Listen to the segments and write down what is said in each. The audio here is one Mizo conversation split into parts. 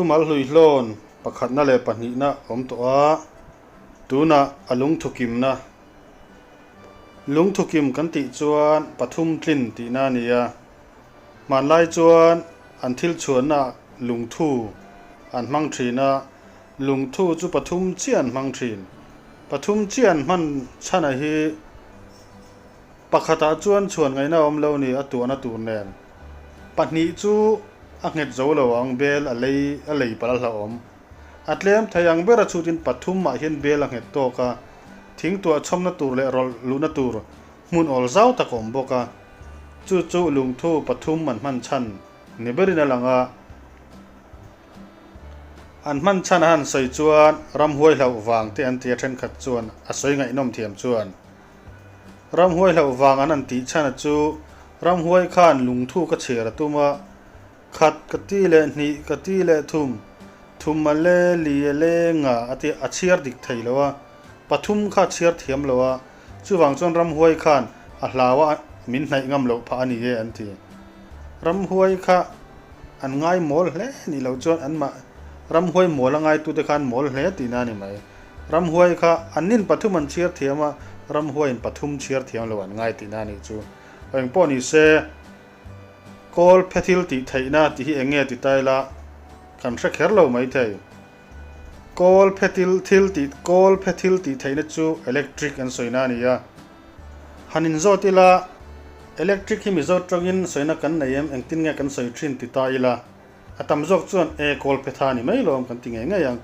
Thumal hluihlawn pakhatna leh pahnihna awm tawh a, tunah a lungthukimna. Lungthukim kan tih chuan pathum tlin tihna a ni a, hmanlai chuan an thil chhuannaah lungthu an hmang thin a, lungthu chu pathum chiah an hmang thin. Pathum chiah an hman chhana hi Pakhatah chuan chhuan ngaihna a awm lo ni a tuahna tur nen. Pahnih chu a nghet zo lo ang bel a lei a lei palh a hlauhawm. A tlem thei ang ber a chhutin pathum ah hian bel a nghet tawk a, thing tuah chhawmna tur leh rawlh luhna tur hmun awl zau tak a awm bawk a. Chu chu lungthu pathum an hman chhan ni berin a lang a. An hman chhan a han sawi chuan ramhuai hlauh vang te an ti a thenkhat chuan a sawi ngaihnawm thiam chuan. Ramhuai hlauh vang an han tih chhan a chu ramhuai khan lungthu ka chhiar a tum a, khat ka ti leh hnih ka ti leh thum, thum a le li a le nga a ti a chhiar dik thei lo a, pathum kha a chhiar thiam lo a, chuvang chuan ramhuai khan a hlau a min hnaih ngam loh phah a ni e an ti. Ramhuai kha an ngai mawl hle nih loh chuan an mah ramhuai mawl a ngaitute khan mawl hle tihna a ni mai. Ramhuai kha an nin pathum an chhiar thiam a, ramhuaiin pathum chhiar thiam lo an ngai tihna a nih chu. Eng pawh ni se, kawl phe thil tih theihna tih hi eng nge ti ta ila kan hre kher lo mai thei. Kawl phe til thil tih kawl phe thil tih theihna chu electric an sawina a ni a. Han inzawt ila, electric hi Mizo tawngin sawina kan nei em, engtin nge kan sawi thin ti ta ila. A tam zawk chuan e kawl phetha ni mai lawm kan ti ngei ngei ang.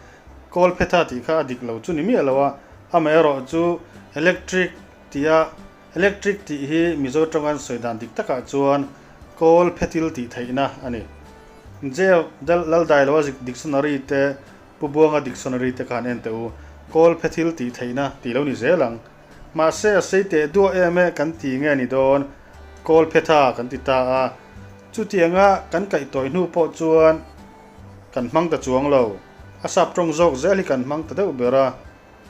Kawl phetha tih kha a dik lo chu ni miah lo a, amaherawh chu electric tia electric tih hi Mizo tawngan sawi dan dik takah chuan kawl phetil tih theihna a ni. Jeff Laldailoa dictionary te Pu Buanga dictionary te khan en teh u, kawl phethil tih theihna tih lo ni zel ang. Mahse a sei teh duah em e kan ti nge ni dawn, kawl phetha kan ti ta a. Chutianga kan kaih tawi hnu pawh chuan kan hmang ta chuang lo. A sap tawng zawk zel hi kan hmang ta deuh ber a.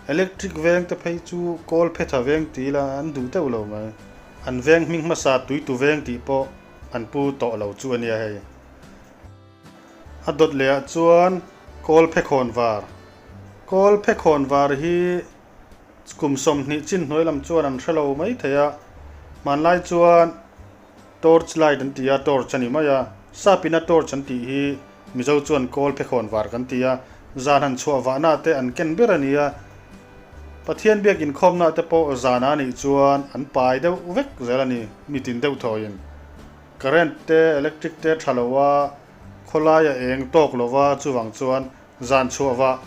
Electric veng te phei chu kawl phetha veng ti ila an duh deuh lo mai. An veng hming hmasa tuitu veng tih pawh an pu tawh lo chu a nia hei. A dawt leh ah chuan kawl phekhawn var. Kawl phekhawn var hi kum 20 chin hnuai lam chuan an hre lo mai thei a, hmanlai chuan torch light an ti a, torch a ni mai a, sapina torch an tih hi Mizo chuan kawl phekhawn var kan ti a, zan han chhuah vahna te an ken ber a ni a, Pathian biak inkhawmna te pawh zan a nih chuan an pai deuh vek zel a ni, mitin deuh thawiin. Current te, electric te tha lo a, khawlai a eng tawk lo va, chuvang chuan zan chhuah vah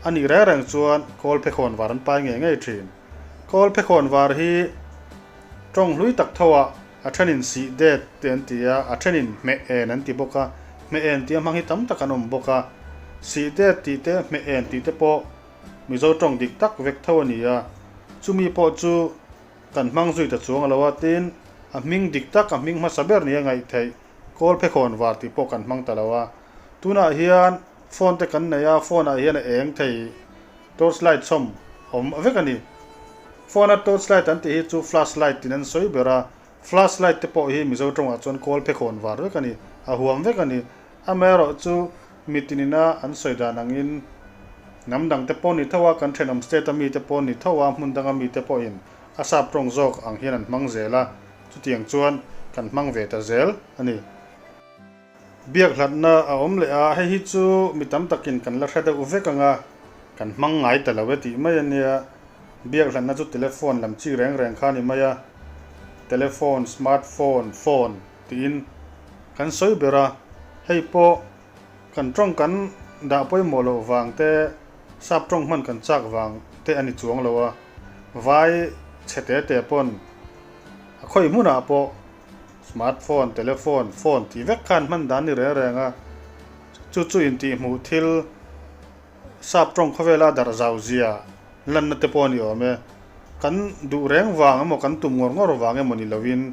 a nih reng reng chuan kawl phekhawn var an pai ngei ngei thin. Kawl phekhawn var hi tawng hlui tak tho ah a thenin sih det te an ti a, a thenin hmeh en an ti bawk a, hmeh en tih a hmang hi tam tak an awm bawk a, sih det tih te hmeh en tih te pawh Mizo tawng dik tak vek tho a ni a, chumi pawh chu Kan hmang zui ta chuang alo a, tin, a hming dik tak, a hming hmasa ber nia ngaih theih, kawl phekhawn var tih pawh kan hmang ta lo a. Tunah hian phone te kan nei a, phone ah hian a eng thei torch light chhawm awm vek a ni. Phone a torch light an tih hi chu flash light tin an sawi ber a, flash light te pawh hi Mizo tawngah chuan kawl phekhawn var vek a ni, a huam vek a ni. Amaherawh chu mitinina an sawi dan angin hnam dangte pawh ni tho a, kan thenawm state a mite pawh ni tho a, hmun danga mite pawhin a sap tawng zawk ang hian an hmang zel a, chutiang chuan kan hmang ve ta zel a ni. Biak hlatna a awm leh a, hei hi chu mi tam takin kan la hre deuh vek ang a, kan hmang ngai ta lo e tih mai a nia. Biak hlatna chu telephone lam chi reng reng kha a ni mai a, telephone, smartphone, phone tiin kan sawi ber a, hei pawh kan tawng kan dah pawimawh loh vang te, sap tawng hman kan chak vang te a ni chuang lo a, vai chhe te te pawn a khawi hmunah pawh smartphone, telephone, phone tih vek khan hman dan ni reng reng a, chu chu intihhmuh thil sap tawng khawvela darh zau zia lanna te pawh a ni awm e. Kan duh reng vang emaw kan tum ngawr ngawr vang emaw ni loin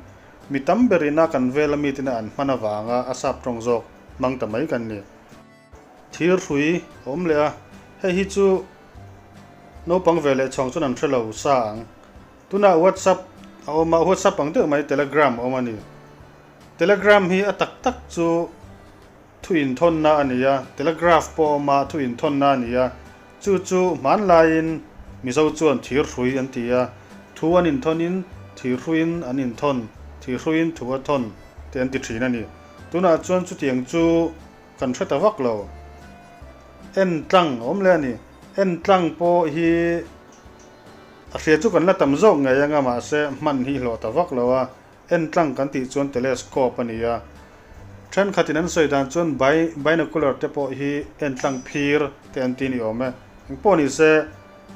Mi tam berin a kan vela mite an hman avanga a sap tawng zawk hmang ta mai kan ni. Thir hrui a awm leh a, hei hi chu naupang ve leh chhawng chuan an hre lo sa ang. Tunah WhatsApp a awm a, WhatsApp ang deuh mai Telegram a awm a ni. Telegram hi a tak tak chu. Thu inthawnna a ni a, telegraph pawh a awm a, thu inthawnna a ni a. Chu chu hmanlaiin Mizo chuan thirhrui an ti a, thu an inthawnin thirhruiin an inthawn, thirhruiin thu a thawn te an ti thin a ni. Tunah chuan chutiang chu kan hre ta vak lo. En tlang a awm leh a ni. En tlang pawh hi a hria chu kan la tam zawk ngei anga mahse hman hi hlawh ta vak lo a. En tlang kan tih chuan telescope a ni a, thenkhatin an sawi dan chuan binocular te pawh hi en tlang phir te an ti ni awm e. Engpawh ni se,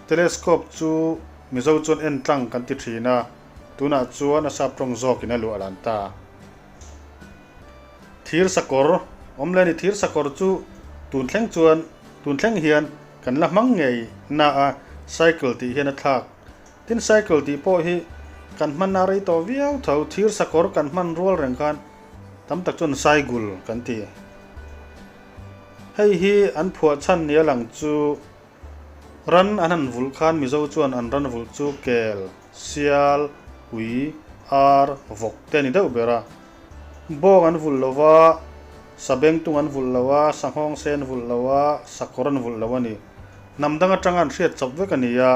telescope chu Mizo chuan en tlang kan ti thin a, tunah chuan a sap tawng zawkin a luah lan ta. Thir sakawr awm leh a ni, thir sakawr chu tun thleng chuan tun thleng hian kan la hmang ngei na a, cycle tih hian a thlak Tin cycle tih pawh hi kan hman a rei tawh viau tho, thir sakawr kan hman rual reng khan tam tak chuan saigul kan ti. Hei hi an phuah chhan nia lang chu ran an han vulh khan Mizo chuan an ran vulh chu kel, sial, ui, ar, vawk te a ni deuh ber a. Bawng an vulh lo va, sabengtung an vulh lo a, sanghawng se an vulh lo a, sakawr an vulh lo a ni. Hnam dang atanga an hriat chawp vek a ni a.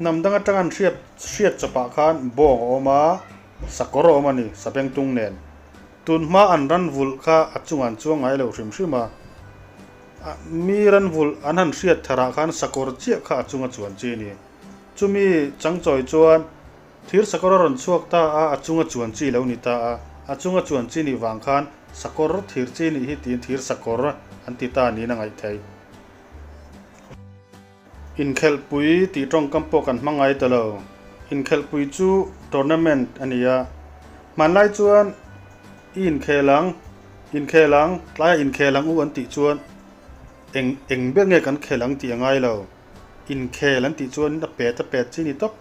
Hnam dang atanga an hriat hriat chawpah khan bawng a awm a, sakawr a awm a ni, sabengtung nen. Tun hma an ran vulh kha a chungah an chuang ngai lo hrim hrim a. Mi ran vulh an han hriat tharah khan sakawr chiah kha a chunga chuan chi a ni. Chumi changchawi chuan Thir sakawr a rawn chhuak ta a, a chunga chuan chi lo ni ta a. A chunga chuan chi nih vang khan sakawr thir chi nih hi tiin thir sakawr an ti ta niin a ngaih theih. Inkhelhpui tih tawngkam pawh kan hmang ngai ta lo. Inkhelhpui chu tournament a ni a. Hmanlai chuan i inkhel ang, inkhel ang, tlaiah inkhel ang u an tih chuan eng eng ber nge kan khel ang tih a ngai lo. Inkhel an tih chuan a pet a pet chi ni tawp.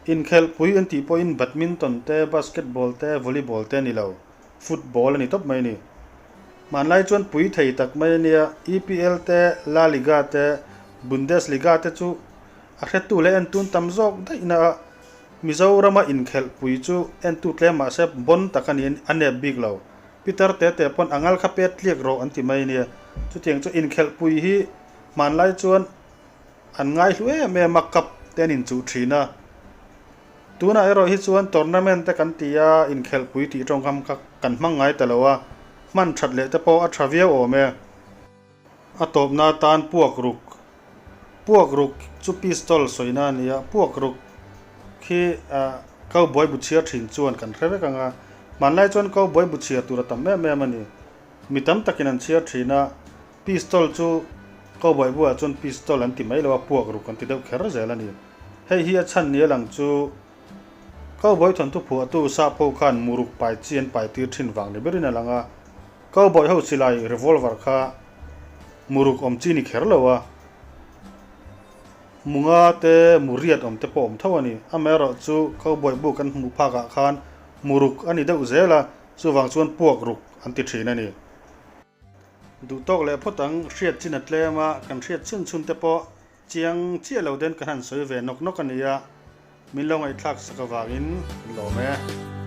Inkhelhpui an tih pawhin badminton te, basketball te, volleyball te a ni lo, football a ni tawp mai a ni. Hmanlai chuan pui thei tak mai a nia, EPL te, La Liga te, Bundesliga te chu a hretu leh entun tam zawk daih na a, Mizorama inkhelhpui chu entu tlem mahse bon tak a niin a nep bik lo. Peter tete pawn a ngal kha pet tliak rawh an ti mai a nia. Chutiang chu inkhelhpui hi hmanlai chuan An ngaihlu em em a, cup te an inchuh thin a. Tunah erawh hi chuan tournament te kan ti a, inkhelhpui tih tawngkam kha kan hmang ngai ta lo a, hman that leh te pawh a tha viau awm e. A tawpna atan puak ruk, puak ruk chu pistol sawina a ni a, puak ruk khi cowboy bu chhiar thin chuan kan hre vek ang a, hmanlai chuan cowboy bu chhiar tur a tam em em a ni. Mi tam takin an chhiar thin a, Pistol chu cowboy buah chuan pistol an ti mai lo a, puak ruk an ti deuh kher zel a ni. Hei hi a chhan ni a lang chu cowboy thawnthu phuahtu sap ho khan muruk pai chi an pai tir thin vang ni berin a lang a, cowboy ho silai revolver kha muruk awm chi ni kher lo a, munga te muriat awm te pawh awm tho a ni. Amaherawh chu cowboy bu kan hmuh phakah khan muruk a ni deuh zel a, chuvang chuan puak ruk an ti thin a ni. Duh tawk leh phawt ang, hriat chin a tlem a, kan hriat chhun chhun te pawh chiang chiah lo den kan han sawi ve nawk nawk a nia, min lo ngaihthlak sak avangin kan lawm e.